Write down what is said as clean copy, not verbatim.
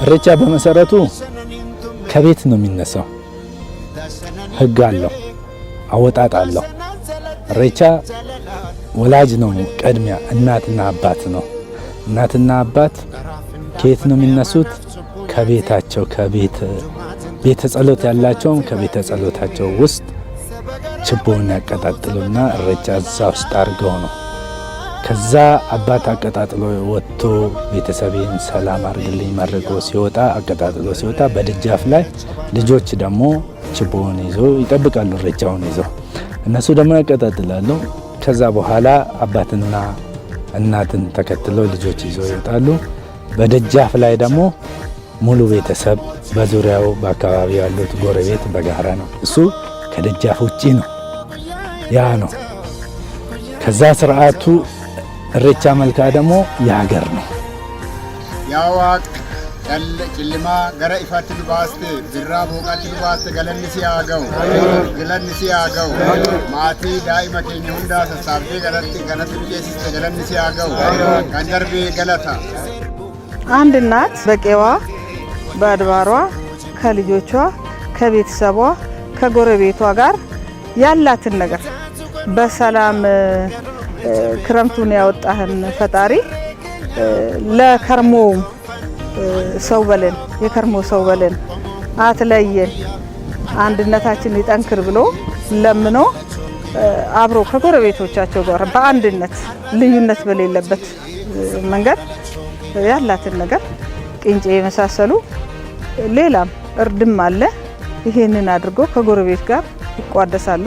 እሬቻ በመሰረቱ ከቤት ነው የሚነሳው። ህግ አለው፣ አወጣጥ አለው። እሬቻ ወላጅ ነው ቅድሚያ፣ እናትና አባት ነው። እናትና አባት ከየት ነው የሚነሱት? ከቤታቸው፣ ከቤት ቤተ ጸሎት ያላቸውም ከቤተ ጸሎታቸው ውስጥ ችቦውን ያቀጣጥሉና እሬቻ እዛ ውስጥ አድርገው ነው። ከዛ አባት አቀጣጥሎ ወጥቶ ቤተሰቤን ሰላም አድርግልኝ መርቆ ሲወጣ፣ አቀጣጥሎ ሲወጣ በደጃፍ ላይ ልጆች ደግሞ ችቦውን ይዞ ይጠብቃሉ። እሬቻውን ይዘው እነሱ ደግሞ ያቀጣጥላሉ። ከዛ በኋላ አባትና እናትን ተከትሎ ልጆች ይዘው ይወጣሉ። በደጃፍ ላይ ደግሞ ሙሉ ቤተሰብ በዙሪያው በአካባቢው ያሉት ጎረቤት በጋራ ነው። እሱ ከደጃፍ ውጪ ነው። ያ ነው። ከዛ ስርዓቱ እሬቻ መልካ ደግሞ የሀገር ነው። Yaa Waaq, ጨለማ gara ifaatti nu baaste, birraa booqaatti nu baaste, galanni si haa ga'u. Galanni si haa ga'u. Maatii daa'ima keenya hundaa sassaabdee galatti ganatti nu ceesiste, galanni si haa ga'u. Kan darbee galata. አንድ እናት በቄዋ በአድባሯ ከልጆቿ፣ ከቤተሰቧ፣ ከጎረቤቷ ጋር ያላትን ነገር በሰላም ክረምቱን ያወጣህን ፈጣሪ ለከርሞ ሰው በለን፣ የከርሞ ሰው በለን፣ አትለየን፣ አንድነታችን ይጠንክር ብሎ ለምኖ አብሮ ከጎረቤቶቻቸው ጋር በአንድነት ልዩነት በሌለበት መንገድ ያላትን ነገር ቅንጬ የመሳሰሉ ሌላም እርድም አለ። ይሄንን አድርጎ ከጎረቤት ጋር ይቋደሳሉ።